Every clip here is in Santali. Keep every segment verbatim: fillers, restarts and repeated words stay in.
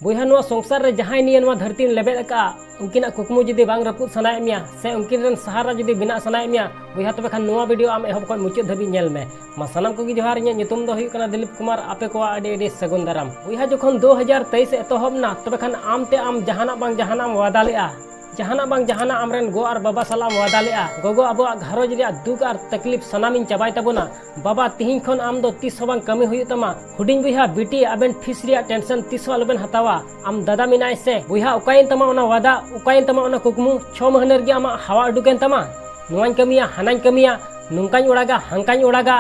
ᱵᱚᱭᱦᱟ, ᱱᱚᱣᱟ ᱥᱚᱝᱥᱟᱨ ᱨᱮ ᱡᱟᱦᱟᱸᱭ ᱱᱤᱭᱟᱹ ᱱᱚᱣᱟ ᱫᱷᱟᱹᱨᱛᱤᱢ ᱞᱮᱵᱮᱫ ᱟᱠᱟᱫᱼᱟ, ᱩᱱᱠᱤᱱᱟᱜ ᱠᱩᱠᱢᱩ ᱡᱩᱫᱤ ᱵᱟᱝ ᱨᱟᱹᱯᱩᱫ ᱥᱟᱱᱟᱭᱮᱫ ᱢᱮᱭᱟ ᱥᱮ ᱩᱱᱠᱤᱱ ᱨᱮᱱ ᱥᱟᱦᱟᱨᱟ ᱡᱩᱫᱤ ᱵᱮᱱᱟᱜ ᱥᱟᱱᱟᱭᱮᱫ ᱢᱮᱭᱟ, ᱵᱚᱭᱦᱟ, ᱛᱚᱵᱮ ᱠᱷᱟᱱ ᱱᱚᱣᱟ ᱵᱷᱤᱰᱤᱭᱳ ᱟᱢ ᱮᱦᱚᱵ ᱠᱷᱚᱱ ᱢᱩᱪᱟᱹᱫ ᱫᱷᱟᱹᱵᱤᱡ ᱧᱮᱞ ᱢᱮ᱾ ᱢᱟ ᱥᱟᱱᱟᱢ ᱠᱚᱜᱮ ᱡᱚᱦᱟᱨ, ᱤᱧᱟᱹᱜ ᱧᱩᱛᱩᱢ ᱫᱚ ᱦᱩᱭᱩᱜ ᱠᱟᱱᱟ ᱫᱤᱞᱤᱯ ᱠᱩᱢᱟᱨ᱾ ᱟᱯᱮ ᱠᱚᱣᱟᱜ ᱟᱹᱰᱤ ᱟᱹᱰᱤ ᱥᱟᱹᱜᱩᱱ ᱫᱟᱨᱟᱢ᱾ ᱵᱚᱭᱦᱟ, ᱡᱚᱠᱷᱚᱱ ᱫᱩ ᱦᱟᱡᱟᱨ ᱛᱮᱭᱤᱥ ᱮᱛᱚᱦᱚᱵ ᱮᱱᱟ, ᱛᱚᱵᱮ ᱠᱷᱟᱱ ᱟᱢ ᱛᱮ ᱟᱢ ᱡᱟᱦᱟᱱᱟᱜ ᱵᱟᱝ ᱡᱟᱦᱟᱱᱟᱜ ᱮᱢ ᱣᱟᱫᱟ ᱞᱮᱫᱼᱟ, ᱡᱟᱦᱟᱱᱟᱜ ᱵᱟᱝ ᱡᱟᱦᱟᱱᱟᱜ ᱟᱢᱨᱮᱱ ᱜᱚ ᱟᱨ ᱵᱟᱵᱟ ᱥᱟᱞᱟᱜ ᱮᱢ ᱣᱟᱫᱟ ᱞᱮᱫᱼᱟ, "ᱜᱚᱜᱚ, ᱟᱵᱚᱣᱟᱜ ᱜᱷᱟᱨᱚᱸᱡᱽ ᱨᱮᱭᱟᱜ ᱫᱩᱠ ᱟᱨ ᱛᱟᱠᱞᱤᱯ ᱥᱟᱱᱟᱢᱤᱧ ᱪᱟᱵᱟᱭ ᱛᱟᱵᱚᱱᱟ᱾ ᱵᱟᱵᱟ, ᱛᱤᱦᱤᱧ ᱠᱷᱚᱱ ᱟᱢ ᱫᱚ ᱛᱤᱥ ᱦᱚᱸ ᱵᱟᱝ ᱠᱟᱹᱢᱤ ᱦᱩᱭᱩᱜ ᱛᱟᱢᱟ᱾ ᱦᱩᱰᱤᱧ ᱵᱚᱭᱦᱟ, ᱵᱤᱴᱤ, ᱟᱵᱮᱱ ᱯᱷᱤᱥ ᱨᱮᱭᱟᱜ ᱴᱮᱱᱥᱚᱱ ᱛᱤᱥ ᱦᱚᱸ ᱟᱞᱚᱵᱮᱱ ᱦᱟᱛᱟᱣᱟ᱾ ᱟᱢ ᱫᱟᱫᱟ ᱢᱮᱱᱟᱭ ᱥᱮ, ᱵᱚᱭᱦᱟ, ᱚᱠᱟᱭᱮᱱ ᱛᱟᱢᱟ ᱚᱱᱟ ᱣᱟᱫᱟ? ᱚᱠᱟᱭᱮᱱ ᱛᱟᱢᱟ ᱚᱱᱟ ᱠᱩᱠᱢᱩ? ᱪᱷᱚ ᱢᱟᱹᱦᱱᱟᱹ ᱨᱮᱜᱮ ᱟᱢᱟᱜ ᱦᱟᱣᱟ ᱩᱰᱩᱠᱮᱱ ᱛᱟᱢᱟ᱾ ᱱᱚᱣᱟᱧ ᱠᱟᱹᱢᱤᱭᱟ, ᱦᱟᱱᱟᱧ ᱠᱟᱹᱢᱤᱭᱟ, ᱱᱚᱝᱠᱟᱧ ᱚᱲᱟᱜᱟ, ᱦᱟᱝᱠᱟᱧ ᱚᱲᱟᱜᱟ,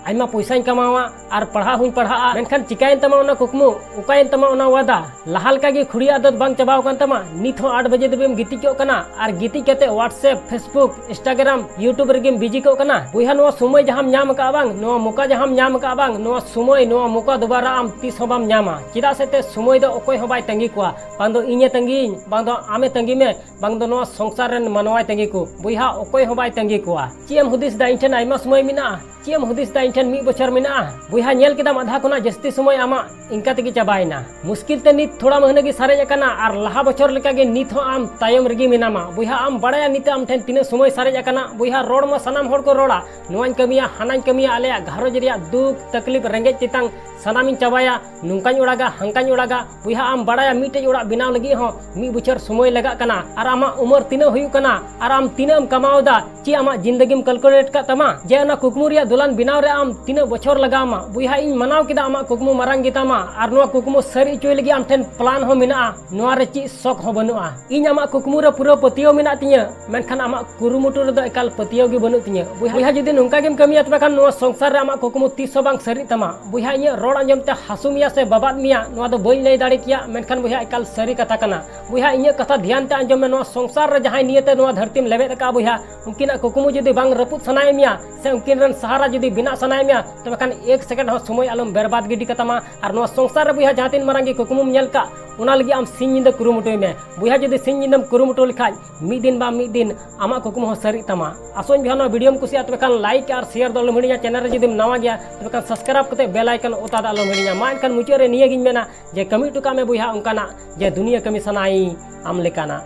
ᱟᱭᱢᱟ ᱯᱚᱭᱥᱟᱧ ᱠᱟᱢᱟᱣᱟ ᱟᱨ ᱯᱟᱲᱦᱟᱜ ᱦᱚᱸᱧ ᱯᱟᱲᱦᱟᱜᱼᱟ᱾" ᱢᱮᱱᱠᱷᱟᱱ ᱪᱤᱠᱟᱭᱮᱱ ᱛᱟᱢᱟ ᱚᱱᱟ ᱠᱩᱠᱢᱩ? ᱚᱠᱟᱭᱮᱱ ᱛᱟᱢᱟ ᱚᱱᱟ ᱣᱟᱫᱟ? ᱞᱟᱦᱟ ᱞᱮᱠᱟᱜᱮ ᱠᱷᱩᱲᱤ ᱟᱫᱚᱛ ᱵᱟᱝ ᱪᱟᱵᱟᱣ ᱟᱠᱟᱱ ᱛᱟᱢᱟ? ᱱᱤᱛ ᱦᱚᱸ ᱟᱴ ᱵᱟᱡᱮ ᱫᱷᱟᱹᱵᱤᱡ ᱮᱢ ᱜᱤᱛᱤᱡ ᱠᱚᱜ ᱠᱟᱱᱟ ᱟᱨ ᱜᱤᱛᱤᱡ ᱠᱟᱛᱮ WhatsApp, Facebook, Instagram, YouTube ᱨᱮᱜᱮᱢ ᱵᱤᱡᱤ ᱠᱚᱜ ᱠᱟᱱᱟ? ᱵᱚᱭᱦᱟ, ᱱᱚᱣᱟ ᱥᱚᱢᱚᱭ ᱡᱟᱦᱟᱸᱢ ᱧᱟᱢ ᱟᱠᱟᱫᱼᱟ ᱵᱟᱝ, ᱱᱚᱣᱟ ᱢᱚᱠᱟ ᱡᱟᱦᱟᱸᱢ ᱧᱟᱢ ᱟᱠᱟᱫᱼᱟ ᱵᱟᱝ, ᱱᱚᱣᱟ ᱥᱚᱢᱚᱭ, ᱱᱚᱣᱟ ᱢᱚᱠᱟ ᱫᱚᱵᱟᱨᱟ ᱟᱢ ᱛᱤᱥ ᱦᱚᱸ ᱵᱟᱢ ᱧᱟᱢᱟ᱾ ᱪᱮᱫᱟᱜ ᱥᱮ ᱛᱮ ᱥᱚᱢᱚᱭ ᱫᱚ ᱚᱠᱚᱭ ᱦᱚᱸ ᱵᱟᱭ ᱛᱟᱺᱜᱤ ᱠᱚᱣᱟ᱾ ᱵᱟᱝ ᱫᱚ ᱤᱧᱮ ᱛᱟᱺᱜᱤᱭᱤᱧ, ᱵᱟᱝ ᱫᱚ ᱟᱢᱮ ᱛᱟᱺᱜᱤ ᱢᱮ, ᱵᱟᱝ ᱫᱚ ᱱᱚᱣᱟ ᱥᱚᱝᱥᱟᱨ ᱨᱮᱱ ᱢᱟᱱᱣᱟᱭ ᱛᱟᱺᱜᱤ ᱠᱚ᱾ ᱵᱚᱭᱦᱟ, ᱚᱠᱚᱭ ᱦᱚᱸ ᱵᱟᱭ ᱛᱟᱺᱜᱤ ᱠᱚᱣᱟ᱾ ᱪᱮᱫ ᱮᱢ ᱦᱩᱫᱤᱥ ᱫᱟ, ᱤᱧ ᱴᱷᱮᱱ ᱟᱭᱢᱟ ᱥᱚᱢᱚᱭ ᱢᱮᱱᱟᱜᱼᱟ? ᱪᱮᱫ ᱮᱢ ᱦᱩᱫᱤᱥ ᱫᱟ, ᱤᱧ ᱴᱷᱮᱱ ᱢᱤᱫ ᱵᱚᱪᱷᱚᱨ ᱢᱮᱱᱟᱜᱼᱟ? ᱵᱚᱭᱦᱟ, ᱧᱮᱞ ᱠᱮᱫᱟᱢ, ᱟᱫᱷᱟ ᱠᱷᱚᱱᱟᱜ ᱡᱟᱹᱥᱛᱤ ᱥᱚᱢᱚᱭ ᱟᱢᱟᱜ ᱤᱱᱠᱟ ᱛᱮᱜᱮ ᱪᱟᱵᱟᱭᱮᱱᱟ᱾ ᱢᱩᱥᱠᱤᱞ ᱛᱮ ᱱᱤᱛ ᱛᱷᱚᱲᱟ ᱢᱟᱹᱦᱱᱟᱹ ᱜᱮ ᱥᱟᱨᱮᱡ ᱟᱠᱟᱱᱟ ᱟᱨ ᱞᱟᱦᱟ ᱵᱚᱪᱷᱚᱨ ᱞᱮᱠᱟᱜᱮ ᱱᱤᱛ ᱦᱚᱸ ᱟᱢ ᱛᱟᱭᱚᱢ ᱨᱮᱜᱮ ᱢᱮᱱᱟᱢᱟ᱾ ᱵᱚᱭᱦᱟ, ᱟᱢ ᱵᱟᱲᱟᱭᱟ ᱱᱤᱛ ᱟᱢ ᱴᱷᱮᱱ ᱛᱤᱱᱟᱹᱜ ᱥᱚᱢᱚᱭ ᱥᱟᱨᱮᱡ ᱟᱠᱟᱱᱟ? ᱵᱚᱭᱦᱟ, ᱨᱚᱲ ᱢᱟ ᱥᱟᱱᱟᱢ ᱦᱚᱲ ᱠᱚ ᱨᱚᱲᱟ, ᱱᱚᱣᱟᱧ ᱠᱟᱹᱢᱤᱭᱟ, ᱦᱟᱱᱟᱧ ᱠᱟᱹᱢᱤᱭᱟ, ᱟᱞᱮᱭᱟᱜ ᱜᱷᱟᱨᱚᱸᱡᱽ ᱨᱮᱭᱟᱜ ᱫᱩᱠ ᱛᱟᱠᱞᱤᱯ ᱨᱮᱸᱜᱮᱡ ᱛᱮᱛᱟᱝ ᱥᱟᱱᱟᱢᱤᱧ ᱪᱟᱵᱟᱭᱟ, ᱱᱚᱝᱠᱟᱧ ᱚᱲᱟᱜᱟ, ᱦᱟᱝᱠᱟᱧ ᱚᱲᱟᱜᱟ᱾ ᱵᱚᱭᱦᱟ, ᱟᱢ ᱵᱟᱲᱟᱭᱟ ᱢᱤᱫᱴᱮᱡ ᱚᱲᱟᱜ ᱵᱮᱱᱟᱣ ᱞᱟᱹᱜᱤᱫ ᱦᱚᱸ ᱢᱤᱫ ᱵᱚᱪᱷᱚᱨ ᱥᱚᱢᱚᱭ ᱞᱟᱜᱟᱜ ᱠᱟᱱᱟ᱾ ᱟᱨ ᱟᱢᱟᱜ ᱩᱢᱟᱹᱨ ᱛᱤᱱᱟᱹᱜ ᱦᱩᱭᱩᱜ ᱠᱟᱱᱟ? ᱟᱨ ᱟᱢ ᱛᱤᱱᱟᱹᱜ ᱮᱢ ᱠᱟᱢᱟᱣ ᱮᱫᱟ? ᱪᱮᱫ ᱟᱢᱟᱜ ᱡᱤᱱᱫᱮᱜᱤᱢ ᱠᱟᱞᱠᱩᱞᱮᱴ ᱠᱟᱜ ᱛᱟᱢᱟ? ᱡᱮ ᱚᱱᱟ ᱠᱩᱠᱢᱩ ᱨᱮᱭᱟᱜ ᱫᱚᱞᱟᱱ ᱵᱮᱱᱟᱣ ᱨᱮ ᱟᱢ ᱛᱤᱱᱟᱹᱜ ᱵᱚᱪᱷᱚᱨ ᱞᱟᱜᱟᱣ ᱟᱢᱟ? ᱵᱚᱭᱦᱟ, ᱤᱧ ᱢᱟᱱᱟᱣ ᱠᱮᱫᱟ ᱟᱢᱟᱜ ᱠᱩᱠᱢᱩ ᱢᱟᱨᱟᱝ ᱜᱮᱛᱟᱢᱟ, ᱟᱨ ᱱᱚᱣᱟ ᱠᱩᱠᱢᱩ ᱥᱟᱹᱨᱤ ᱦᱚᱪᱚᱭ ᱞᱟᱹᱜᱤᱫ ᱟᱢ ᱴᱷᱮᱱ ᱯᱞᱟᱱ ᱦᱚᱸ ᱢᱮᱱᱟᱜᱼᱟ᱾ ᱱᱚᱣᱟ ᱨᱮ ᱪᱮᱫ ᱥᱚᱠ ᱦᱚᱸ ᱵᱟᱹᱱᱩᱜᱼᱟ᱾ ᱤᱧ ᱟᱢᱟᱜ ᱠᱩᱠᱢᱩ ᱨᱮ ᱯᱩᱨᱟᱹ ᱯᱟᱹᱛᱭᱟᱹᱣ ᱢᱮᱱᱟᱜ ᱛᱤᱧᱟᱹ, ᱢᱮᱱᱠᱷᱟᱱ ᱟᱢᱟᱜ ᱠᱩᱨᱩᱢᱩᱴᱩ ᱨᱮᱫᱚ ᱮᱠᱟᱞ ᱯᱟᱹᱛᱭᱟᱹᱣ ᱜᱮ ᱵᱟᱹᱱᱩᱜ ᱛᱤᱧᱟᱹ᱾ ᱵᱚᱭᱦᱟ, ᱵᱚᱭᱦᱟ, ᱡᱩᱫᱤ ᱱᱚᱝᱠᱟ ᱜᱮᱢ ᱠᱟᱹᱢᱤᱭᱟ, ᱛᱚᱵᱮ ᱠᱷᱟᱱ ᱱᱚᱣᱟ ᱥᱚᱝᱥᱟᱨ ᱨᱮ ᱟᱢᱟᱜ ᱠᱩᱠᱢᱩ ᱛᱤᱥ ᱦᱚᱸ ᱵᱟᱝ ᱥᱟᱹᱨᱤᱜ ᱛᱟᱢᱟ᱾ ᱵᱚᱭᱦᱟ, ᱤᱧᱟᱹᱜ ᱨᱚᱲ ᱟᱸᱡᱚᱢ ᱛᱮ ᱦᱟᱹᱥᱩ ᱢᱮᱭᱟ ᱥᱮ ᱵᱟᱵᱟᱫ ᱢᱮᱭᱟ, ᱱᱚᱣᱟ ᱫᱚ ᱵᱟᱹᱧ ᱞᱟᱹᱭ ᱫᱟᱲᱮ ᱠᱮᱭᱟ, ᱢᱮᱱᱠᱷᱟᱱ ᱵᱚᱭᱦᱟ, ᱮᱠᱟᱞ ᱥᱟᱹᱨᱤ ᱠᱟᱛᱷᱟ ᱠᱟᱱᱟ᱾ ᱵᱚᱭᱦᱟ, ᱤᱧᱟᱹᱜ ᱠᱟᱛᱷᱟ ᱫᱷᱮᱭᱟᱱ ᱛᱮ ᱟᱸᱡᱚᱢ ᱢᱮ, ᱱᱚᱣᱟ ᱥᱚᱝᱥᱟᱨ ᱨᱮ ᱡᱟᱦᱟᱸᱭ ᱱᱤᱭᱟᱹᱛᱮ ᱱᱚᱣᱟ ᱫᱷᱟᱹᱨᱛᱤᱢ ᱞᱮᱵᱮᱫ ᱟᱠᱟᱫᱼᱟ, ᱵᱚᱭᱦᱟ, ᱩᱱᱠᱤᱱᱟᱜ ᱠᱩᱠᱢᱩ ᱡᱩᱫᱤ ᱵᱟᱝ ᱨᱟᱹᱯᱩᱫ ᱥᱟᱱᱟᱭᱮᱫ ᱢᱮᱭᱟ ᱥᱮ ᱩᱱᱠᱤᱱ ᱨᱮᱱ ᱥᱟᱦᱟᱨᱟ ᱡᱩᱫᱤ ᱵᱮᱱᱟᱜ ᱥᱟᱱᱟᱭᱮᱫ ᱢᱮᱭᱟ, ᱛᱚᱵᱮ ᱠᱷᱟᱱ ᱮᱠ ᱥᱮᱠᱮᱱᱰ ᱦᱚᱸ ᱥᱚᱢᱚᱭ ᱟᱞᱚᱢ ᱵᱮᱨᱵᱟᱫ ᱜᱤᱰᱤ ᱠᱟᱛᱟᱢᱟ᱾ ᱟᱨ ᱱᱚᱣᱟ ᱥᱚᱝᱥᱟᱨ ᱨᱮ ᱵᱚᱭᱦᱟ ᱡᱟᱦᱟᱸ ᱛᱤᱱ ᱢᱟᱨᱟᱝ ᱜᱮ ᱠᱩᱠᱢᱩᱢ ᱧᱮᱞ ᱠᱟᱜ, ᱚᱱᱟ ᱞᱟᱹᱜᱤᱫ ᱟᱢ ᱥᱤᱧ ᱧᱤᱫᱟᱹᱢ ᱠᱩᱨᱩᱢᱩᱴᱩᱭ ᱢᱮ᱾ ᱵᱚᱭᱦᱟ ᱡᱩᱫᱤ ᱥᱤᱧ ᱧᱤᱫᱟᱹᱢ ᱠᱩᱨᱩᱢᱩᱴᱩ ᱞᱮᱠᱷᱟᱡ, ᱢᱤᱫ ᱫᱤᱱ ᱵᱟᱝ ᱢᱤᱫ ᱫᱤᱱ ᱟᱢᱟᱜ ᱠᱩᱠᱢᱩ ᱦᱚᱸ ᱥᱟᱹᱨᱤᱜ ᱛᱟᱢᱟ᱾ ᱟᱥᱚᱜ ᱟᱹᱧ ᱵᱚᱭᱦᱟ ᱱᱚᱣᱟ ᱵᱷᱤᱰᱤᱭᱳᱢ ᱠᱩᱥᱤᱭᱟᱜᱼᱟ, ᱛᱚᱵᱮ ᱠᱷᱟᱱ ᱞᱟᱭᱤᱠ ᱟᱨ ᱥᱮᱭᱟᱨ ᱫᱚ ᱟᱞᱚᱢ ᱦᱤᱲᱤᱧᱟ᱾ ᱪᱮᱱᱮᱞ ᱨᱮ ᱡᱩᱫᱤᱢ ᱱᱟᱣᱟ ᱜᱮᱭᱟ, ᱛᱚᱵᱮ ᱠᱷᱟᱱ ᱥᱟᱵᱥᱠᱨᱟᱭᱤᱵ ᱠᱟᱛᱮ ᱵᱮᱞ ᱟᱭᱠᱚᱱ ᱚᱛᱟ ᱫᱚ ᱟᱞᱚᱢ ᱦᱤᱲᱤᱧᱟ᱾ ᱢᱟ ᱮᱱᱠᱷᱟᱱ ᱢᱩᱪᱟᱹᱫ ᱨᱮ ᱱᱤᱭᱟᱹ ᱜᱤᱧ ᱢᱮᱱᱟ ᱡᱮ ᱠᱟᱹᱢᱤ ᱦᱚᱴᱚ ᱠᱟᱜ ᱢᱮ ᱵᱚᱭᱦᱟ ᱚᱱᱠᱟᱱᱟᱜ ᱡᱮ ᱫᱩᱱᱤᱭᱟᱹ ᱠᱟᱹᱢᱤ ᱥᱟᱱᱟᱭ ᱟᱢ ᱞᱮᱠᱟᱱᱟᱜ᱾